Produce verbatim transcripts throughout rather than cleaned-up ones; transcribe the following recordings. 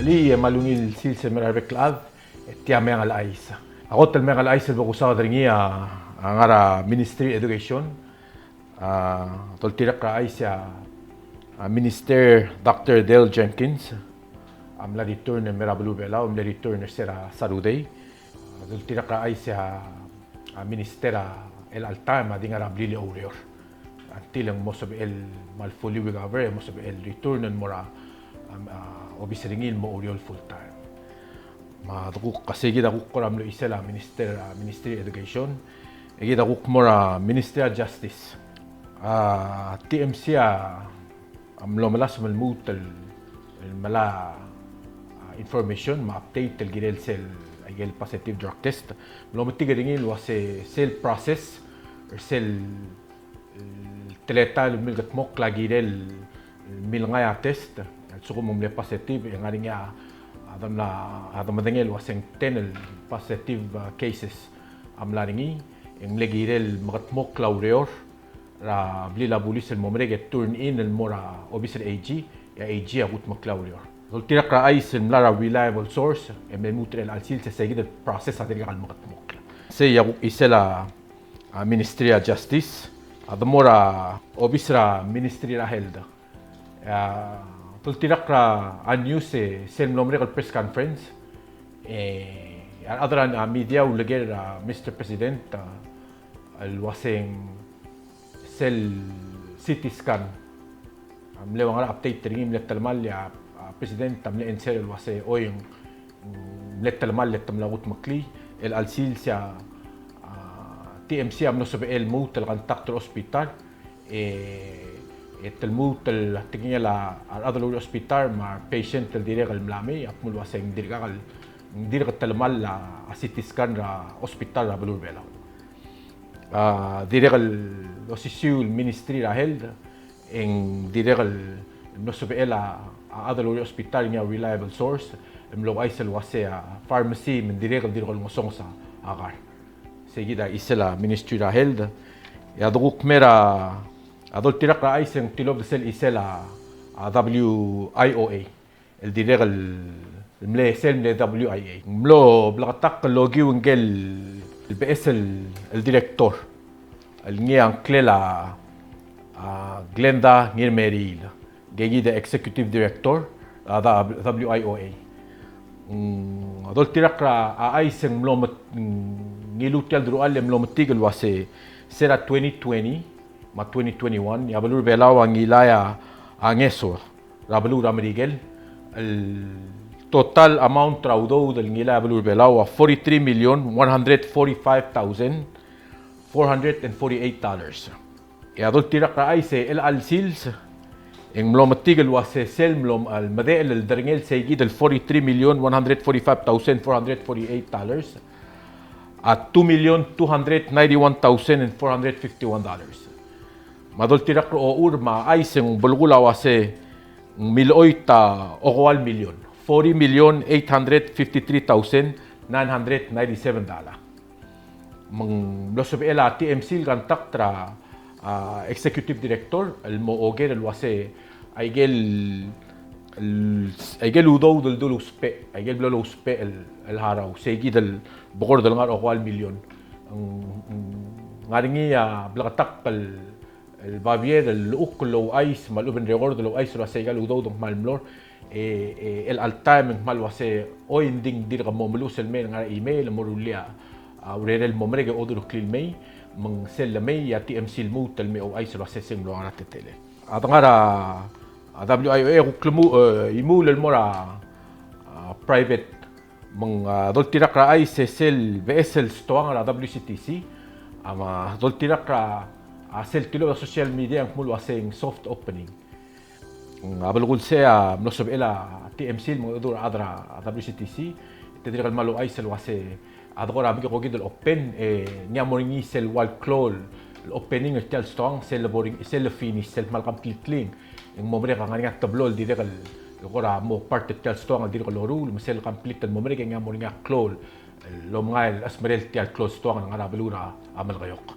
Tia me a ungil sils el mei er a rebek el chad, e tia Meang el Chais. A kot el Meang el Chais el bo kusaod er ngii a, a ngar er a Ministry Education, a doltirakl er a chais a, a Minister Doctor Dale Jenkins, a mla return el mei er a beluu er a Belau, mle return er se er a Saturday. A doltirakl er a chais a, a Minister er a chelecha el taem a di ngar er a blil a oureor. Until e ng mo sebechel el kmal fully recover, e mo sebechel el return el mo er a, a, a obis er ngii el mo oureor full time. Me a dekuk, a sei kid a kuk kora mlo chisel a Minister, a Ministry Education, e kid a kuk mo er a Ministry of Justice. A T M C a, a mlo melasem el lmuut el, el melai a, a information me a update el kirel sel, aike el positive drug test. Mlo metik er ngii el uase sel process, er sel el teletael el milkedmokl a kirel el milengai a test, a lsekum ng mle positive, e ng ngar er ngii a, a de mla, a de medengei el uase ng ten el positive, a, cases a mla er ngii, e ng mle kirel mekedmokl a ureor er a blil a bulis el mo merek e turn in el mo er a obis er a AG, e a AG a kudmeklii a ureor. Doltirakl er a chais el mla er a reliable source, e mle lmuut er chelecha el sils e sei kid el process a dirkak el mekedmokl. Sei a kuk chisel a a Ministry of Justice, a de mo er a obis er a Ministry er a Health. A doltirakl er a news e sel mlo merek el press conference, e a rechad er a media a uleker er a Mister President, a, el uase ng sel C T scan a mle ua ngera update er ngii, mle telemall, e a, a, President a mle answer el uase, oi, ng, ng mle telemall e te mla kudmeklii. Chelecha el sils a, a, T M C a mlo sebechel el lmuut el contact er a hospital, e, e te lmuut el tekingel a rechad el oureor er a hospital me a patient el dirrek el mla mei, a kmo el uase ng dirkak el, ng dirk telemall a, a, C T scan er a hospital er a beluu er a Belau. A, dirrek el osisiu el Ministry er a Health, e ng dirrek el mlo sebechel a, a chad el oureor er a hospital, ngii a reliable source, e mlo ouchais el uase a pharmacy me ng dirrek el dirk olengesonges a kar. Sei kid a chisel a Ministry er a Health. E a dekuk mei er a, a doltirakl er a chais e ng tilobed sel chisel a, a W I O A. El dirrek el, el mle, sel mle W I A. Ng mlo bleketakl el okiu ngike el, el beches el, el director. El ngii a ngklel a, a, Glenda Ngirmeriil. Ngii di executive director, a, da, W I O A. Mm, a doltirakl er a, a chais e ng mlo met, mm, ngiluu tia el deruchall e mlo metik el uase, se er a twenty twenty, me a twenty twenty-one, e a beluu er a Belau a ngilai a, a ngeso er a beluu er a Merikel, el total amount er a udoud el ngilai a beluu er a Belau a forty-three million one hundred forty-five thousand four hundred and forty-eight dollars. E a doltirakl er a chais e chelecha el sils, e ng mlo metik el uase sel mlo, el medechel el derengel sei kid el forty-three million one hundred forty-five thousand four hundred forty-eight dollars, a two million two hundred ninety-one thousand and four hundred fifty-one dollars. Me a doltirakl er a ochur me a chais e ng belkul a uase ng milechoit a okeua el million, forty million eight hundred fifty-three thousand nine hundred ninety-seven dollar. Me ng mlo sebechel a T M C el contact er a, a, executive director el mo oker el uase aike el, el, aike el udoud el dulu ousbech, aike el blo lousbech el, el harau, sei kid el bekord el ngar er a okeua el million. Ng, ng ngar er ngii a bleketakl el, el babier el llechukl el ouchais me a lechub e ng record el ouchais el uase aika el udoud a kmal mlo er, e, e, chelecha el taem e ng kmal uase, oi, ng di ng dirk mo meluches el mei el ngar er a email, mo rullii a, a, urerel el mo merek e odureklii el mei, me ng sel lemei e a T M C a lmuut el me ouchais el uase se ng mlo ngar er a teletelel. A de ngar er a, a, W I O A a kuk lemu, e, imuul el mo er a, a, private. Me ng, a, doltirakl er a chais e sel beches el stoang er a W C T C, a, me a doltirakl er a, a, sel tilobed er a social media e ng kmo el uase ng soft opening. A belkul sei a mlo sebechel a T M C el mengedecheduch er a rechad er a W C T C, te dirrek el kmal ouchais el uase a de kora mekekokid el open, e ngii a mo er ngii sel ua el klou el opening er tia el stoang, sel lebo er ngii, sel finish, sel kmal completely. E ng mo merek a ngar er ngii a teblo el dirrek el kora mo part er tia el stoang el dirrek el loruul, me sel complete el mo merek e ngii a mo er ngii a klou el el omengai el chesmerel tia el klou el stoang el ngar er a beluu er a Melekeok.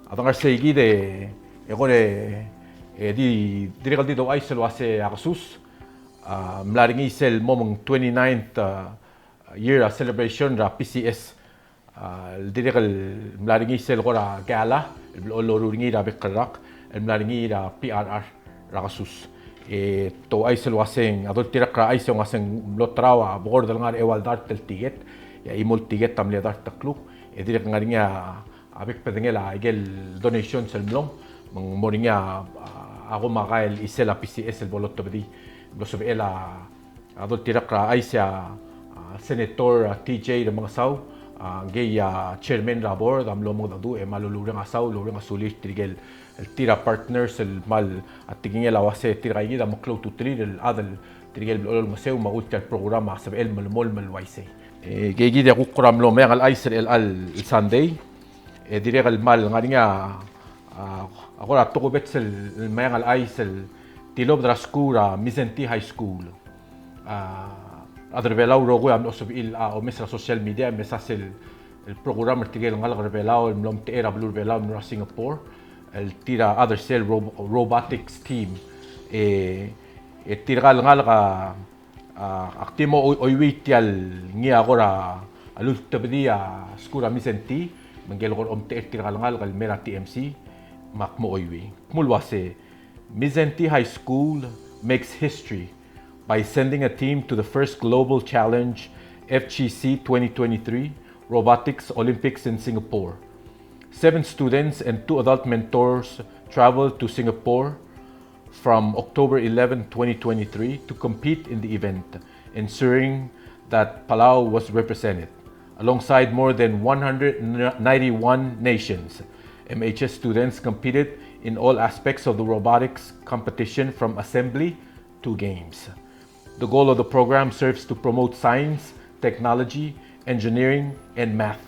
A de ngar sei kid e kora, e di, dirrek el di douchais el uase a kesus, A mla er ngii sel mo meng twenty-ninth, a, year, a, celebration er a P C S. A, el dirrek el mla er ngii sel kora gala el blechoel loruul er ngii er a bek el rak, el mla er ngii er a P R R er a kesus. E te ouchais el uaseng a doltirakl er a chais e ng uaseng mlo terau a bekord el ngar er a eua el dart el tiket, e a chimo el tiket a mle dart el kluk, e dirrek el ngar er ngii a bek el bedengel a ikel donations el mlong, me ng mo er ngii a, a, a komakai el chisel a P C S el bo lotebedii. Mlo sebechel a a doltirakl er a chais e a, a, Senator, a, T J Remengesau, a, ngii a chairman er a board, a mlo mengedecheduch e me a luluureng a saul, luluureng a sulir tirkel, el tir a partners, el kmal, a, tekingel a uase tirkaikid a meklou a ultutelir el chad el tirkel blechoel olengeseu me a ultial program a sebechel el melemolem el uaisei. E, keikid e a kuk kora mlo meang el chais er chelecha el Sunday, e dirrek el kmal ngar er ngii a, a, a kora tokubets el, el meang el chais el tilobed er a skuul er a Mindszenty High School. A, a rechad er a Belau el rokui a mlo sebechir a omes er a social media, e mesa sel, el program er tirkel ngalek er a Belau el mlo omtechei er a beluu er a Belau el mlo er a Singapore, el tir a chad er sel ro-, robotics team. E, e tirkal ngalek a, a, ak di mo oi-, oiuii tial ngii a kora lultebedii a skuul er a Mindszenty, me ngike el kora omtechei er tirkal ngalek el mei er a T M C, me ak mo oiuii. Kmo el uase, Mindszenty High School makes history by sending a team to the first Global Challenge F G C twenty twenty-three Robotics Olympics in Singapore. Seven students and two adult mentors traveled to Singapore from October eleven, twenty twenty-three, to compete in the event, ensuring that Palau was represented. Alongside more than one hundred ninety-one nations, M H S students competed in all aspects of the robotics competition from assembly to games. The goal of the program serves to promote science, technology, engineering, and math.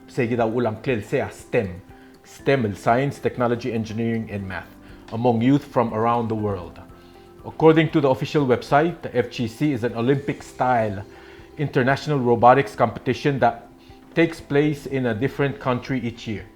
Sei kid a uchul a ngklel sei a STEM. STEM el science, technology, engineering, and math among youth from around the world. According to the official website, the F G C is an Olympic-style international robotics competition that takes place in a different country each year.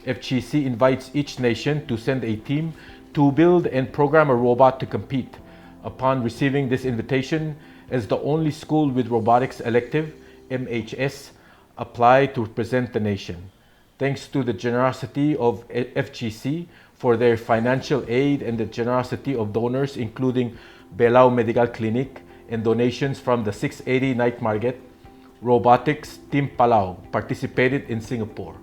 F G C invites each nation to send a team to build and program a robot to compete. Upon receiving this invitation, as the only school with robotics elective, M H S applied to represent the nation. Thanks to the generosity of F G C for their financial aid and the generosity of donors, including Belau Medical Clinic and donations from the six eighty Night Market, Robotics Team Palau participated in Singapore.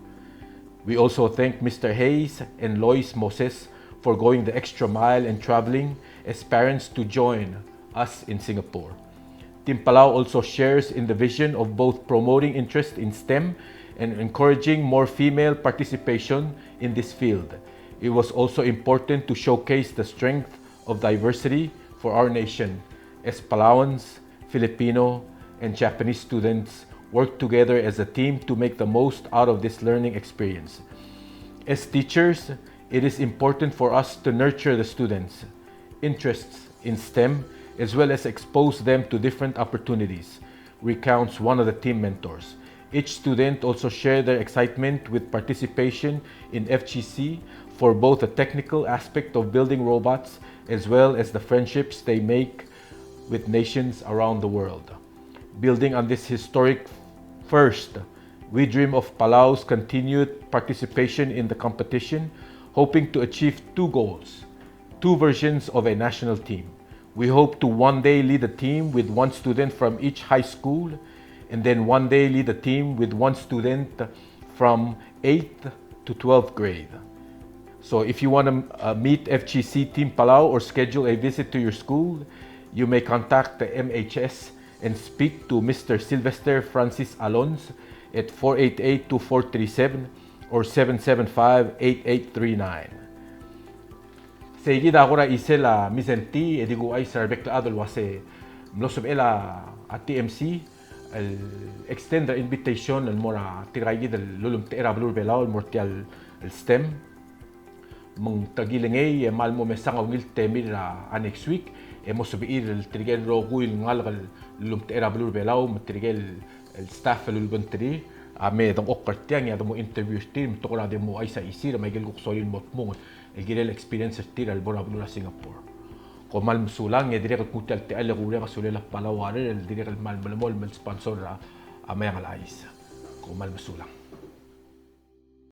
We also thank Mister Hayes and Lois Moses for going the extra mile and traveling as parents to join us in Singapore. Team Palau also shares in the vision of both promoting interest in STEM and encouraging more female participation in this field. It was also important to showcase the strength of diversity for our nation, as Palauans, Filipino, and Japanese students work together as a team to make the most out of this learning experience. As teachers, it is important for us to nurture the students' interests in STEM, as well as expose them to different opportunities, recounts one of the team mentors. Each student also shared their excitement with participation in F G C for both the technical aspect of building robots as well as the friendships they make with nations around the world. Building on this historic first, we dream of Palau's continued participation in the competition, hoping to achieve two goals, two versions of a national team. We hope to one day lead a team with one student from each high school, and then one day lead a team with one student from eighth to twelfth grade. So if you want to, uh, meet F G C Team Palau or schedule a visit to your school, you may contact the M H S and speak to Mister Sylvester Francis Alonz at four eight eight, two four three seven or seven seven five, eight eight three nine. Sei kid a kora chisel a Mindszenty, e di kuuchais er a rebek el chad el uase mlo sebechel a T M C el extend er a invitation el mo er tirkaikid el lulemtechei er a beluu er a Belau el mo er tia el STEM. Me ng ta kilengei e kmal mo mesang a ungil temir er a next week, e mo sebechir el tirkel rokui el ngalek el lulemtechei er a beluu er a Belau me tirkel staff el ulebengterir a me dengchokl er tiang e a de mo interview er tir me te kora di mo ouchais a chisir me a ikel kuk sorir el mo dmung el kirel experience er tir el bo er a beluu er a Singapore. Kom kmal mesulang, e dirrek el kuk tia el techall e kureng a sulel a Palau Warrior el dirrek el kmal melemolem el sponsor er a, a Meang el Chais. Kom kmal mesulang.